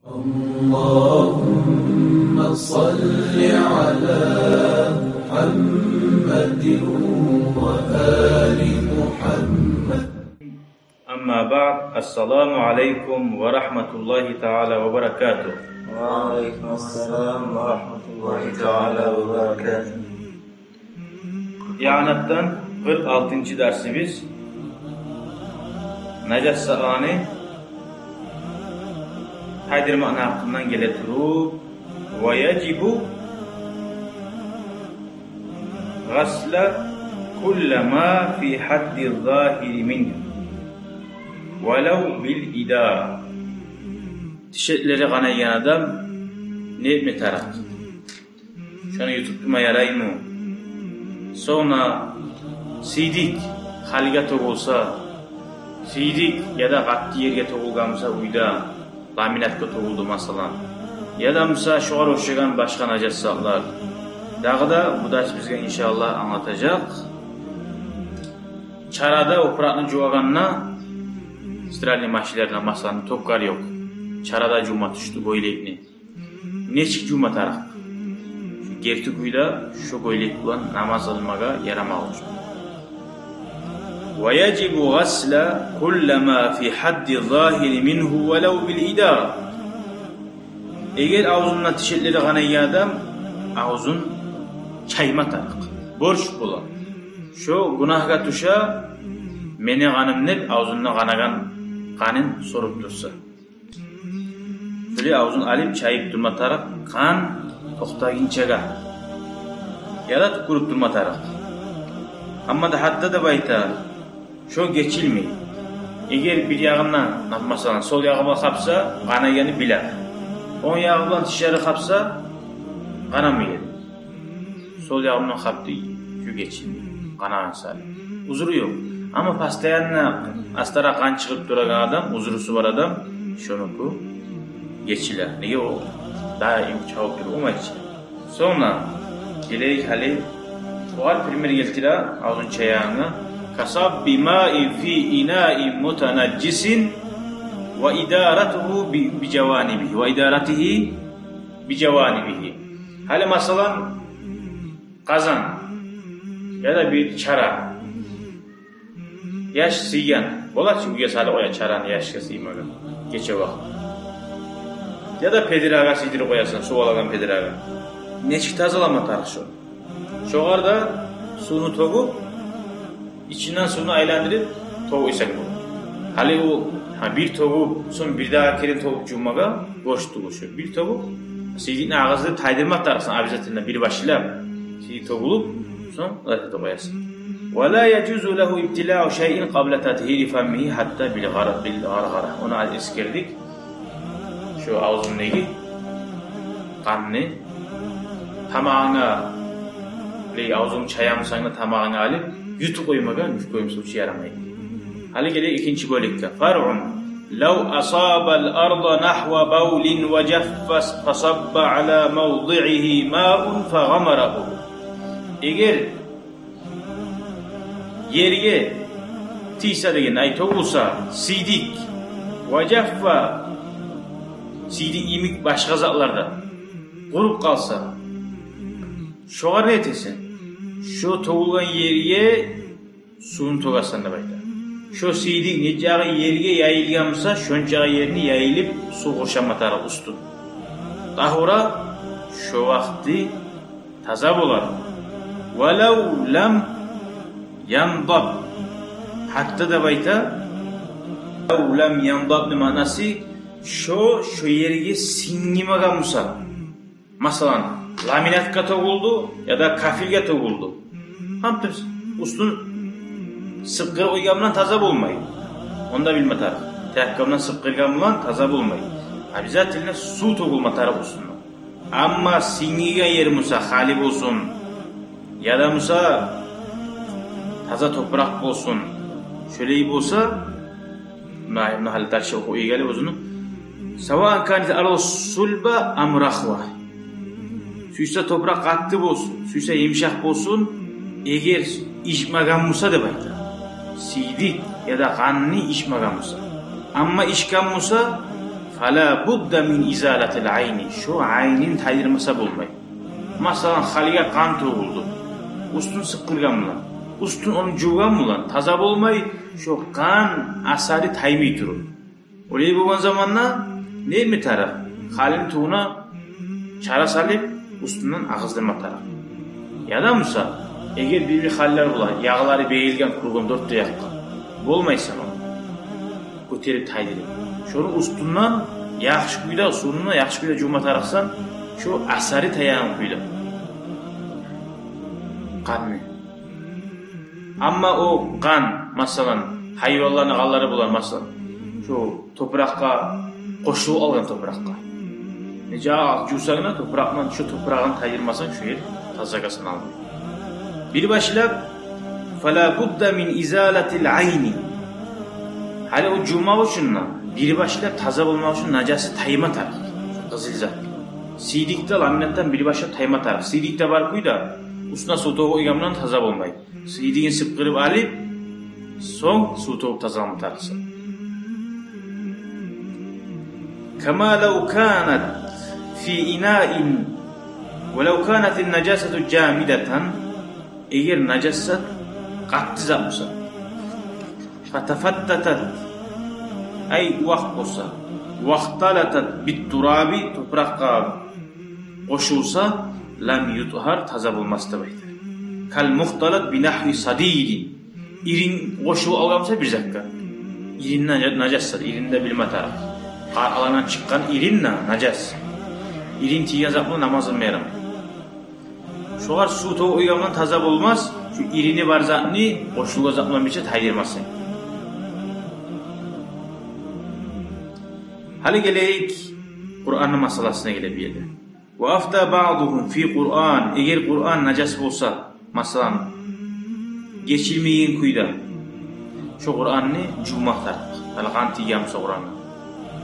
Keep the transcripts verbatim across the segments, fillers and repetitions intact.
اللهم صل على محمد وآل محمد. أما بعد، السلام عليكم ورحمة الله تعالى وبركاته. وعليكم السلام ورحمة الله تعالى وبركاته. Ианатдан къыркъ алтынчы дарсыбыз. Нажас затны тайдырмакъны гьакъындан геле туруп, ويجب غسل كل ما في حد الظاهر منه ولو بالإدارة. Тишлери къанайгъан адам не этме тарыкъ? Шону ютуп турма яраймы? Сонг сийдик халиге тёгюлсе, сийдик яда къатты ерге тёгюлген буса, уьйде ламинатгъа тёгюлдю, масала, яда буса шогъар ошагъан башгъа нажас затлар. Дагъы да бу дарс бизге, иншааллагь, англатажакъ. Чарада опуракъны жувагъанда, стиральный машинлерде, масала, токар ёкъ, чарада жувма тюшдю гёйлекни. Нечик жувма тарыкъ? Шу герти кюйде шо гёйлек булан намаз къылмагъа ярамакъ учун. ويجب غسل كل ما في حد الظاهر منه ولو بالإدارة. Эгер авзунда тишлери къанайгъан адам авзун чайма тарыкъ. Борч бола. Шо гюнагьгъа тюше, мени къаным деп авзунда къанагъан къанын соруп турса. Шолай авзун алып, чайып турма тарыкъ, къан токътагъынчагъа. Яда тюкюрюп турма тарыкъ. Амма да гьатта да байта, шо гечилмей. Эгер бир ягъындан, масала, сол ягъы булан къапса, къанайгъаны биле. Онг ягъы булан тишлери къапса, къанамай. Сол ягъындан къапды, шо гечилмей, къанагъан саялы. Узру ёкъ. Амма постоянно астаракъ къан чыгъып турагъан адам, узрусу бар адам, шонуки гечиле. Неге, о даим чавуп туруп болмай чы. Сонг гелейик гьали, огъар пример гелтире, авзун чаягъангъа. كصب ماء في إناء متنجس وإدارته ب-، بجوانبه، وإدارته بجوانبه. Гьали, масала, къазан яда бир чара. Яш сийген. Бола чы, уьйге салып къоя чараны яшгъа сиймагъа гече вакъти. Яда педирагъа сийдирип къоясан, сув алагъан педирагъа. Нечик тазалама тарыкъ шо? Шогъар да сувну тёгюп, ичинден сувну айландырып тёгюп къойсанг бола. Гьали о, гьа, бир тёгюп, сонг бирдагъы керен тёгюп жувмагъа борч тюгюл шо. Бир тёгюп, сийдикни агъызын тайдырма тарыкъсан, обязательно бир башлап сийдик тёгюлюп, сонг зат этип къоясан. ولا يجوز له ابتلاع شيء قبل تطهير فمه حتى بالغر-، بالغرغرة. Ону эсгердик. Шо авзундагъы къанны тамагъынга, лей, авзунг чаямусанг да, тамагъынга алып, ютуп къоймагъа ни в коем случае ярамай. Гьали гелейик экинчи бёлюкге. فرع. لو أصاب الأرض نحو بول وجف فصب على موضعه ماء فغمره. Эгер ерге тийсе деген, ай, тёгюлсе сийдик, وجف, сийдик йимик башгъа затлар да къуруп къалса, шогъар не этесен? Шо тёгюлген ерге сувну тёгесен деп айта. Шо сийдик нечакъы ерге яйылгъан буса, шончакъы ерни яйылып, сув къуршама тарыкъ уьстюн. طهر, шо вакъти таза болар. ولو لم ينضب. Гьатта да байта, لو لم ينضب ны маънасы, шо, шо ерге сингмеген буса. Масала, ламинатгъа тёгюлдю яда кафелге тёгюлдю. Гьатта уьстюн сыкъгъырып къойгъан булан таза болмай. Онда билме тарыкъ. Тряпка булан сыкъгъыргъан булан таза болмай. Обязательно сув тёгюлме тарыкъ уьстюне. Амма сингген ер буса, хали болсун, яда буса таза топуракъ болсун, шолай болса, муна, муна гьали дальше охуп геле оьзюню. سواء كانت الأرض صلبة أم رخوة. Сюйсе топуракъ къатты болсун, сюйсе йымышакъ болсун, эгер ичмеген буса деп айта. Сийдик яда къанны ичмеген буса. Амма ичген буса, Фала будда мин изалатил айни. Шо айнин тайдырмаса болмай. Масала, халиге къан тёгюлдю. Уьстюн сыпкъыргъан булан, уьстюн ону жувгъан булан таза болмай, шо къан асары таймай туруп. Олай болгъан заманда не этме тарыкъ? Халини тюбюне чара салып, уьстюнден агъыздырма тарыкъ. Яда буса, эгер бир-бир халилер бола, ягълары бегилген, кюрген дёрт де якъгъа, болмай сен ону гётерип тайдырып. Шону уьстюнден яхшы кюйде, сувуна яхшы кюйде жувма тарыкъсан, шо асары тайгъан кюйде къанны. Амма о къан, масала, гьайванланы къанлары бола, масала, шо топуракъгъа къошулуп алгъан топуракъгъа. Нече жувсанг да, топуракъдан, шо топурагъын тайдырмасанг, шо ер тазагъа саналмай. Бир башлап, фала будда мин изалатил айни. Гьали о жувмакъ учун да, бир башлап таза болмакъ учун нажасы тайма тарыкъ. Къызыл зат. Сийдик де, ламинат да бир башлап тайма тарыкъ. Сийдик де бар кюйде, уьстюне сув тёгюп къойгъан булан таза болмай. Сийдигин сыпкъырып алып, сонг сув тёгюп тазалама тарыкъсан. Кама лав канат фи инаин, ва лав канатин нажасату жамидатан, эгер нажасат къатты зат буса, фатафаттатат, ай, увакъ буса, вахталатат бит тураби, топуракъгъа къошулса, лам ютгьар, таза болмас деп айта. Кал мухталат би нагьви садидин. Ирин къошулуп алгъан буса бир затгъа. Ирин нажа-, нажас зат, ирин де билме тарыкъ. Къаркъарадан чыкъгъан ирин де нажас. Ирин тийген зат булан намаз къылма ярамай. Шогъар сув тёгюп къойгъан булан таза болмас, шу ирини бар затны къошулгъан зат булан бирче тайдырмаса. Гьали гелейик Къуранны масъаласына геле бу ерде. Ва афта баъдугьум фи Къуран, эгер Къуран нажас болса, масала, гечилмеген кюйде, шо Къуранны жувмакъ тарыкъ. Гьали къан тийген буса Къуранны,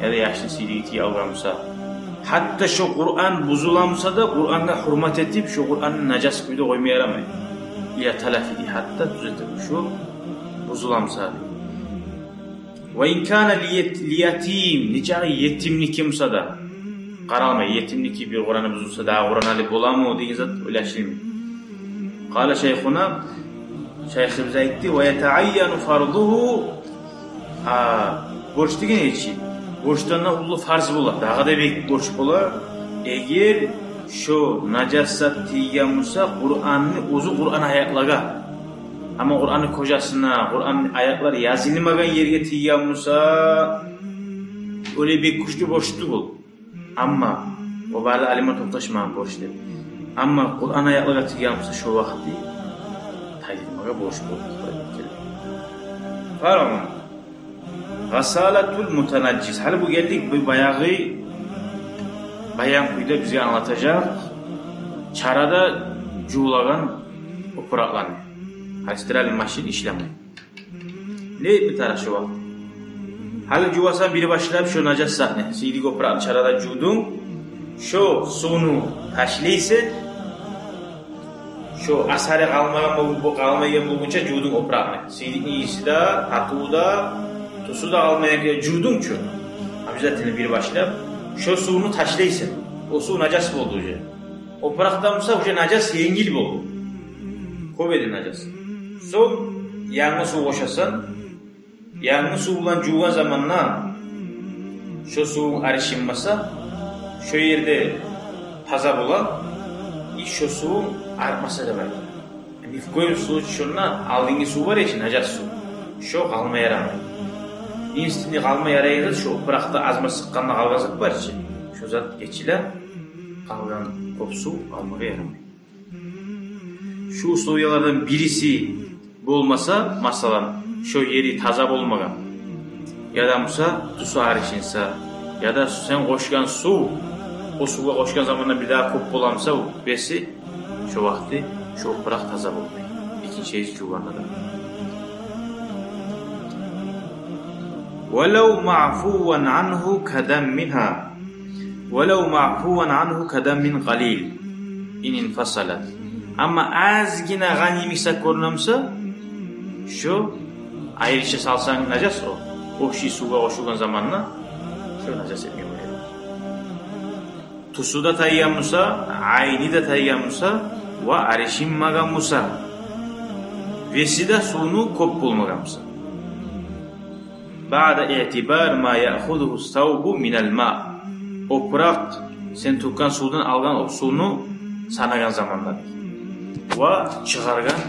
яда яшны сийдиги тийип алгъан буса, гьатта шо Къуран бузула буса да, Къурангъа гьюрмет этип, шо Къуранны нажас кюйде къойма ярамай. Ила талафигьи, гьатта тюзетип, шо бузула буса. Ва ин кана лият-, лиятим, нечакъы етимники буса да, къаралмай, етимники бир Къураны бузулса, дагъы Къуран алып боламы деген зат ойлашылмай. Къала шайхуна, шайхыбыз айтды: ва ятаайяну фардугьу, а, борч деген чи, борчдан да уллу фарз бола, дагъы да бек борч бола, эгер шо нажас зат тийген буса Къуранны оьзю, Къуран аятлагъа. Амма Къуранны кожасына, Къуран аятлар язылмагъан ерге тийген буса, олай бек гючлю борч тюгюл. Амма о бары да алимлер токъташмагъан борч деп. Амма Къуран аятлагъа тийген буса, шо вакъти тайдырмагъа борч болуп геле. Къарагъыз. Гъасалатул мутанажжис. Гьали бу гелдик, бу баягъы баян кюйде бизге англатажакъ чарада жувулагъан опуракъланы. Гьали стиральный машин ишлемей. Не этме тарыкъ шо вакъти? Гьали жувасан бир башлап шо нажас затны, сийдик опуракъны чарада жувдунг, шо сувну ташлайсан, шо асары къалмагъан бол-, къалмайгъан болгъунча жувдунг опуракъны. Сийдикни ийиси де, татыву да, тюсю де къалмайгъан кюйде жувдунг чу. Обязательно бир башлап шо сувну ташлайсан. О сув нажас болду уже. Опуракъдан буса уже нажас енгил болду. Кёп эди нажас. Сонг янгы сув къошасан, янгы сув булан жувгъан заманда шо сувунг арышынмаса, шо ерде таза бола, и шо сувунг артмаса да бар. Ни в коем случае шонда алдынгы сув бар эди чи, нажас сув. Шо къалма ярамай. Единственный къалма ярайгъан зат, шо опуракъда аз-маз сыкъгъанда къалгъан зат бар чы, шо зат гечиле, къалгъан кёп сув къалмагъа ярамай. Шу условиялардан бириси болмаса, масала, шо ери таза болмагъан, яда буса тюсю арышынса, яда сен къошгъан сув, о сувгъа къошгъан заманда бир дагъы кёп бола буса, о беси, шо вакъти шо опуракъ таза болмай. Экинчи гезик жувгъанда да. Валав маъфуван ангьу кадаммин, гьа. Валав маъфуван ангьу кадаммин къалил ин инфасалат. Амма азгъына къан йимик зат гёрюне буса, шо айрыча салсанг нажас о, общий сувгъа къошулгъан заманда шо нажас этмей бола. Тюсю де тайгъан буса, айны да тайгъан буса, ва алышынмагъан буса, веси де сувну кёп болмагъан буса. Баъда иътибар ма яъхузугьу ссавбу минал ма. Опуракъ сен тёкген сувдан алгъан о сувну санагъан заманда. Ва чыгъаргъан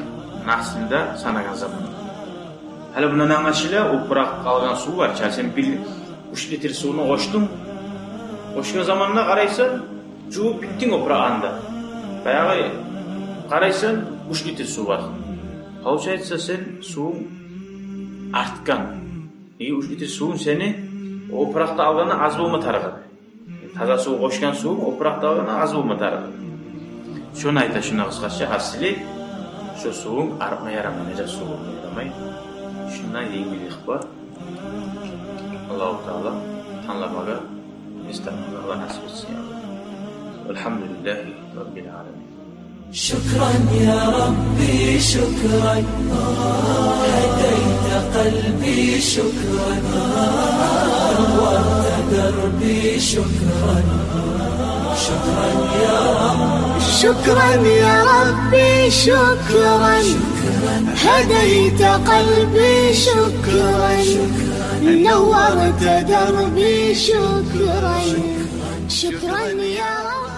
наслуну да санагъан заманда. Гьали мундан англашыла, опуракъ алгъан сув бар чы, сен бир уьч литр сувну къошдунг. Къошгъан заманда къарайсан, жувуп битдинг опуракъны да. Баягъы къарайсан, уьч литр сув бар. Получается, сен сувунг артгъан. Неге, уьч литр сувунг сени опуракъда алгъанда аз болма тарыкъ эди. Таза сув къошгъан сувунг опуракъда алгъанда аз болма тарыкъ эди. Шону айта шунда къысгъача, гьасили, шо сувунг артма ярамай, нажас сув болма ярамай. Шунда енгиллик бар. Аллагьу Таала тангламагъа, эс тапмагъа Аллагь насип этсин, я Аллагь. Валгьамдулиллагьи раббил аламин. شكرا يا ربي، شكرا. هديت قلبي، شكرا. نورت دربي، شكرا. شكرا يا رب. شكرا يا ربي، شكرا. هديت قلبي، شكرا. نورت دربي، شكرا. شكرا يا رب.